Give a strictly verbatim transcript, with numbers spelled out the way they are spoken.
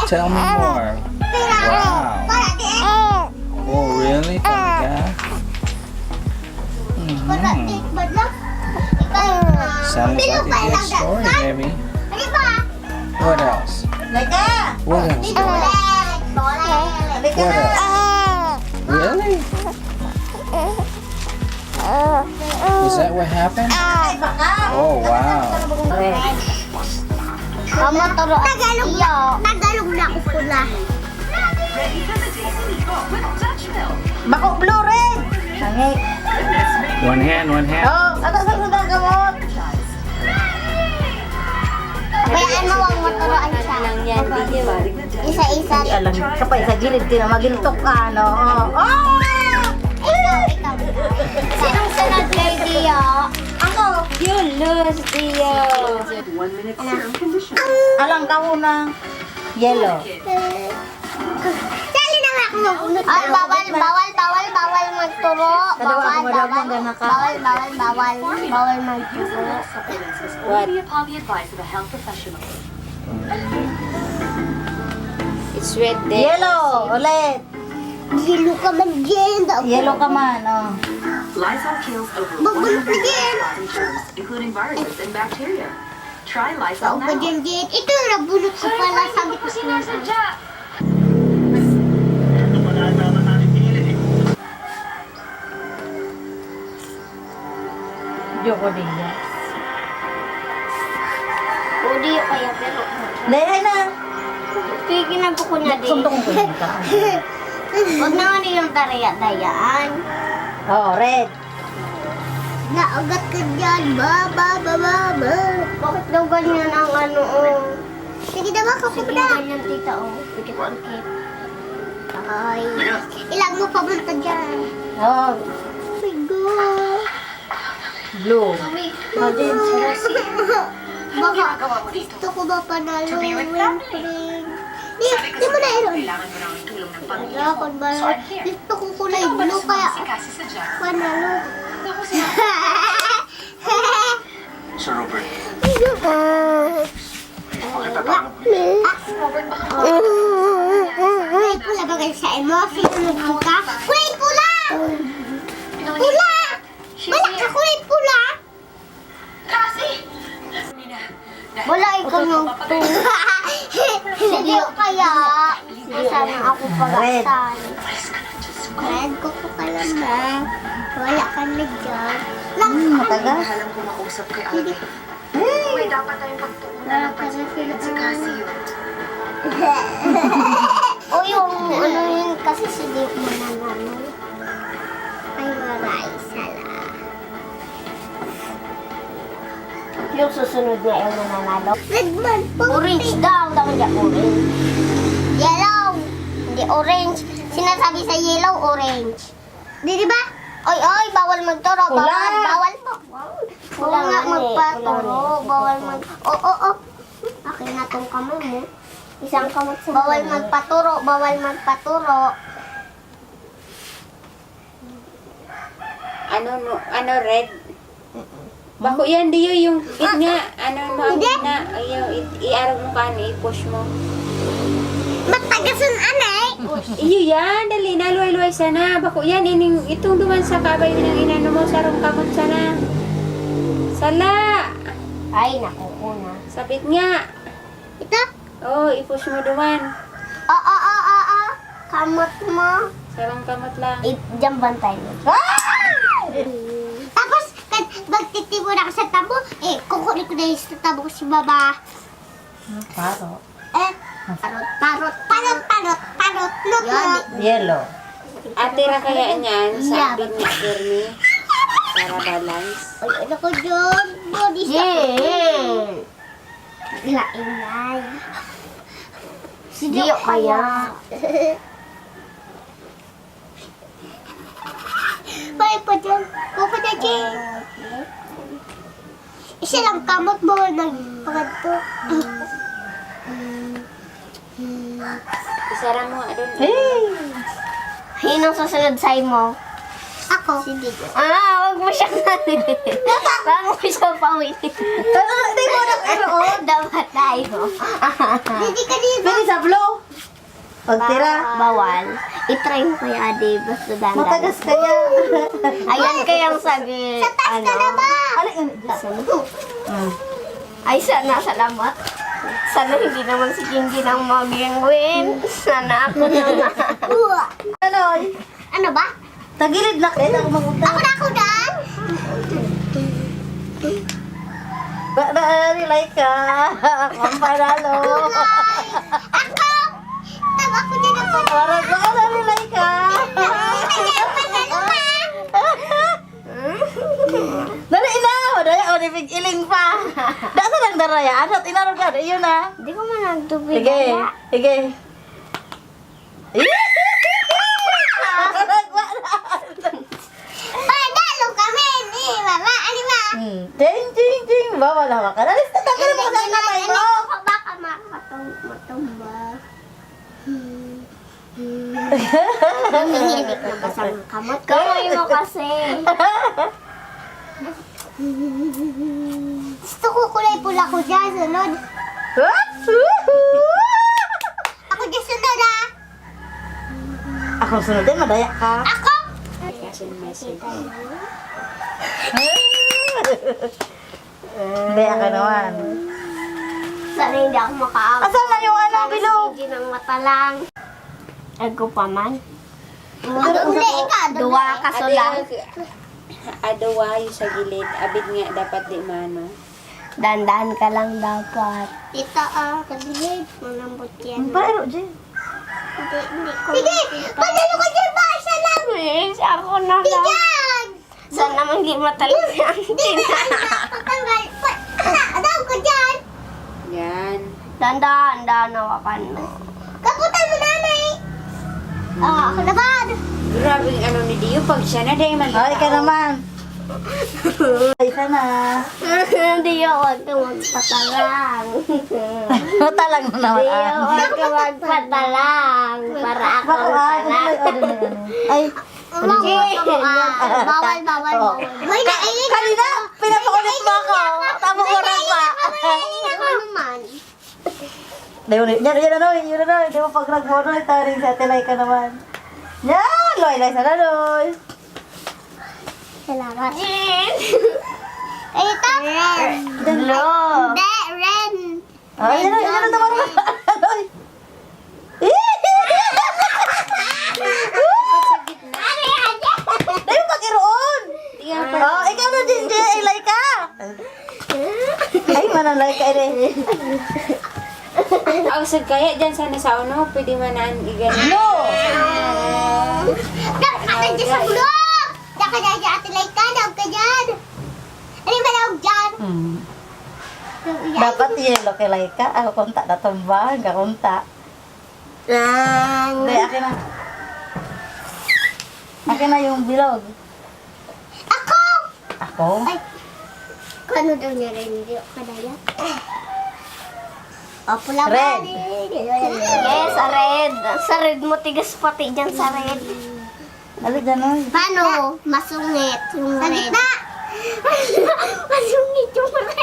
Tell me more. Wow. Oh, really? Talaga? Mhm. Sounds like a good story, baby. What else? Halika! What else? Halika! What else? Really? Is that what happened? Oh, wow. Mama, turo. Tagalog na. Tagalog na ako pula. Bako blue red. Sangit. One hand, one hand. Oh, ato sa sudan kamot. Kaya ano ang maturoan siya? Lang yan, di ba? Isa-isa. Di alam, kapag sa gilid, di na magiltok ka, no? Oh! Oh! Ikaw, ikaw, ikaw. Sinong sunod kay Dio? Ako. You lose, Dio. Alang ka una. Yellow. Dali na nga ako magbunot. Ay, bawal, bawal, bawal, bawal magturo. Bawal, bawal, bawal, bawal, bawal, bawal magturo. What? It's red there. Yellow, ulit. Yellow ka man, Jen. Yellow ka man, oh. Lysol kills over Babunot na, Jen. one hundred thousand germs, including viruses and bacteria. Try Lysol now. Jen, Jen. Ito yung nabunot ko pala. Sabi ko, sinasadya. Joko Diaz. O, di kaya, pero Dahil na. Sige, ginagawa ko na din. Suntok ko yun ka. Huwag naman nilang daya-dayaan. Oh, red. Naugat ka dyan. Ba, ba, ba, ba, ba. Bakit daw ganyan ang ano, oh? Sige na, baka Sige, kumda. Ganyan, tita, oh. Pikit-pikit. Ay. Ilag mo papunta dyan. Oh. Sigo. Blue. Mami. Mami. Baka gusto ko ba panalo, Winfrey? Di, di mo na iron. Wala, kung ba, gusto ko kulay blue, kaya panalo. Sir Robert. Ay, paano po yun? Kulay pula ba kayo sa imo? Sinunod ko ka? Kulay pula! Pula! Wala ka kulay pula! Wala ikaw ng tu. Hindi kaya. Hindi sana ako pagkasal. Red. Red ko po kaya na. Wala ka na dyan. Hmm, matagas. Alam ko mausap kay Alvin. May dapat tayong pagtuunan ng pansin si Cassie. O yung ano yun kasi si Diyo mananalo. Ay, maray, sala. Yung susunod na yung mananalo. Red man po. Orange daw, daw niya orange. Yellow. Hindi orange. Sinasabi sa yellow, orange. Di, di ba? Oy, oy, bawal magturo. Pula. Bawal, bawal po. Pula nga, magpaturo. Bawal mag-, o, o, o. Akin na tong kamay mo. Isang kamot sa Bawal kamay. Magpaturo, bawal magpaturo. Ano, no, ano, red? Bako yan, Diyo, yung gitna. Ano mo, ang Hindi. Gitna? Ayaw, i-, i-arog mo ka, ano, i-push mo. Matagas ang anay. Iyo yan, dali na, luway-luway sana. Bako yan, ining, itong duman sa kabay ng inano mo, sarong kamot sana. Sala! Ay, naku, una. Sabit nga. Ito? Oo, i-push mo duman. Oo, oo, oo. Kamot mo. Sarang kamot lang. Eh, diyan bantay mo. Ah! Tapos, kan, magtitipon ako sa tabo, eh, kukunin ko na yung sa tabo si Baba. Paro. Eh, parot, parot, parot, parot, parot, no, Yan. Yellow. Atira kaya niyan sa Yeah. Big Mac Journey para balance. Ay, ano ko dyan? Body shop. Yeah. Lainay. Diyo kaya. Bye pa dyan. Bye pa dyan, Jay. Isa lang kamot mo nagpagadto. Isara mo nga doon. Hey! Hinong susunod sa imo? Ako. Sige. Ah, wag mo siya. Wag mo siya pawin. Hindi mo na pero, oh, dapat na. Ay, ho. Hindi ka dito. Pwede sa blue. Pagtira. Bawal. I-try mo kaya, Adi. Basta dandan. Matagas kaya. Ayan kaya ang saging. Sa taas ka na ba? Ano yun? Gusto mo? Mm. Ay, sana, salamat. Sana hindi naman si Jingjin ang maging win. Sana ako naman. Ano? Ano ba? Tagilid na kayo, ako mag-utang. Ako na, ako dan. Ba, na, relay ka. Ang panalo. Ako! Tama ko dyan ang panalo. Parang, baka na, relay ka. Ako dyan ang panalo, ha? Dali na! Madaya, o, nipig-iling pa. Dasa lang daraya. Ano, tinarog ka? Iyon na. Di ko man nagtubig, Sige, kaya. Sige. Panalo kami ni Mama, ano ba? Hmm. Ting, ting, ting. Ba, wala ka. Alis na, tanggalin mo sa kamay mo. Hindi ko baka makatum-, matumba. Hmm. Hmm. Hindi ko nabasa ang kamot ko. Kamay mo kasi. Gusto ko kulay pula ko dyan, sunod. Ako dyan, sunod, ah. Ako sunod din, madaya ka. Ako! Daya ka naman. Sana hindi ako makaabot. Asan na yung ano, Sana bilog? Sige ng mata lang. Ako pa man. Ang uli, ikaw, Duwa dali. Kaso lang. Aduwa yung sa gilid. Abid nga, dapat di mano. Dandan ka lang dapat. Ito, ah, sa gilid. Malambot yan. Ang bayro, Jay. Hindi, hindi ko Sige! Panalo ka dyan ba? Isa lang! Please, ako na lang. Diyan! Saan naman di matalas yung Di, di, antenna? Patanggal. Pa, pa, daw ka dyan! Yan. Dandan, dandan, hawakan mo. Kaputan mo, nanay! Ah, ako naman! Grabe yung ano ni Dio. Pag siya na, dahil man Ay, ka naman. Ay, sana. Dio, huwag kang magpatalang. Matalang mo naman, Dio, ah. Huwag kang magpatalang. Para ako Baka, ah, ang ano, talang. Ano, ano, ano. Ay, Mama, Hindi. Mama, ah, bawal, bawal, Oh. bawal. Uy, Ka-, naiiyak kanina, ako. pinapaulit mo ako. Naiiyak ako. Tama ko rin pa. Naiiyak ako. Ano man? Dahil yun, yan, yan, ano, yun, ano, di mo pag nagbono, taring sa Ate Laika naman. Yan, Loy, Loy, sana, Loy. Salamat. Ito? Red. Blue. Hindi, red. Ah, yan, yan, yan, yan, yan, Loy. Dahil mag-iroon. Oh, ikaw na, Jinji, ilay ka. Ay, manalay ka, ere. Ang sagkaya dyan sana sa uno, pwede man naan igano. No! Dapat ka dyan sa bulok! Dapat ka dyan, Ate Laika, dapat ka dyan! Ano ba daw dyan? Hmm. Yung iyan? Dapat yellow kay Laika. Ako kunta natumba, hanggang kunta. Lang. Hindi, akin na. Akin na yung bilog. Ako! Ako? Ay. Kung ano daw niya rin, hindi ako kadaya. O, pula Red. Ba rin? Yes, sa red. Sa red mo, tigas pati dyan sa red. Ano dyan, oy? Paano? Masungit yung Sa red. Gitna! Masungit yung red.